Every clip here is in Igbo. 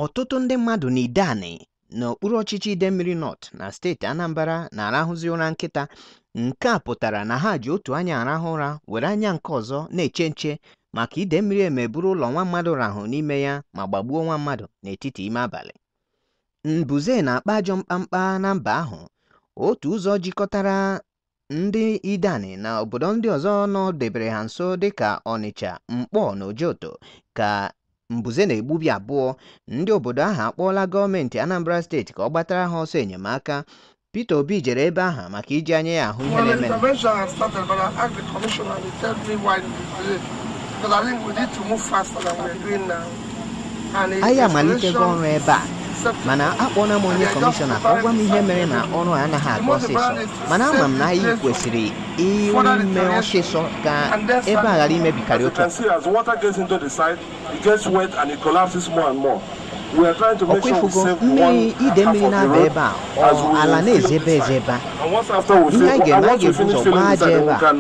Ọtụtụ ndị mmadụ n'Ideani n'okpuru ọchịchị Idemmili North na steeti Anambra na-arahụzi ụra nkịta. Nke a pụtara na ha ji otu anya arahụ ụra were anya nke ọzọ na-eche nche maka ide mmiri emeburu ụlọ nwa mmadụ rahụ n'ime ya ma gbagbuo nwa mmadụ n'etiti ime abalị. Mbuze na-akpa ajọ mkpamkpa na mba ahụ. Otu ụzọ jikọtara ndị Ideani na obodo ndị ọzọ nọdebere ha nso dịka Ọnịcha, Nkpor na Ojoto ka mbuze na-egbubi abụọ. Ndị obodo ahụ akpọọla gọọmenti Anambra steeti ka ọ gbatara ha ọsọ enyemaka. Peter Obi jere ebe ahụ maka iji anya ya ahụ ihe Well, the na-emenụ. intervention has started, but I asked the commissioner to tell me why the delay. Because I think we need to move faster than we're doing now. And the Anyị amalitego ọrụ installation ebe a is acceptable. mana akpọọla m onye kọmishọna ka ọ gwa m ihe mere na ọrụ a anaghị aga ọsịsọ, mana ama m na anyị kwesịrị ime ọsịsọ ka ebe a ghara imebikarị As you otu a. can see, as water gets into the site, it gets wet and it collapses more and more. We are trying to make Ọkwa sure we ifugo save mmiri one ide half mmiri of the na-aba road ebe a as ọ we ala fill na-ezebe the site. ezebe. And once after we Ihe fill, anyị ga-eme, and anyị once we ga-ebu finish ụzọ filling gbaa the aja site, then ebe we a, can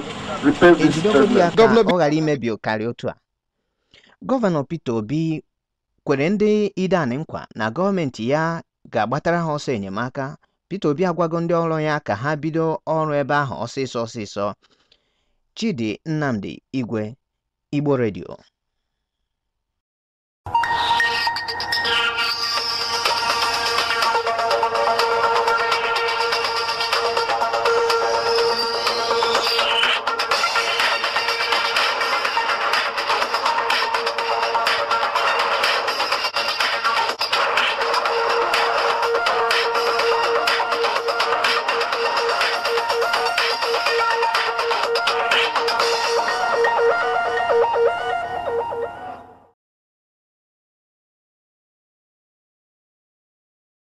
repave this ejidegodi ya pavement. ka ọ ghara imebi karịa otu a. Gọvanọ Peter Obi kwere ndị Ideani nkwa na gọọmenti ya ga-agbatara ha ọsọ enyemaka. Peter Obi agwago ndị ọrụ ya ka ha bido ọrụ ebe ahụ ọsịsọ ọsịsọ. Chidi Nnamdi Igwe, Igbo Radio.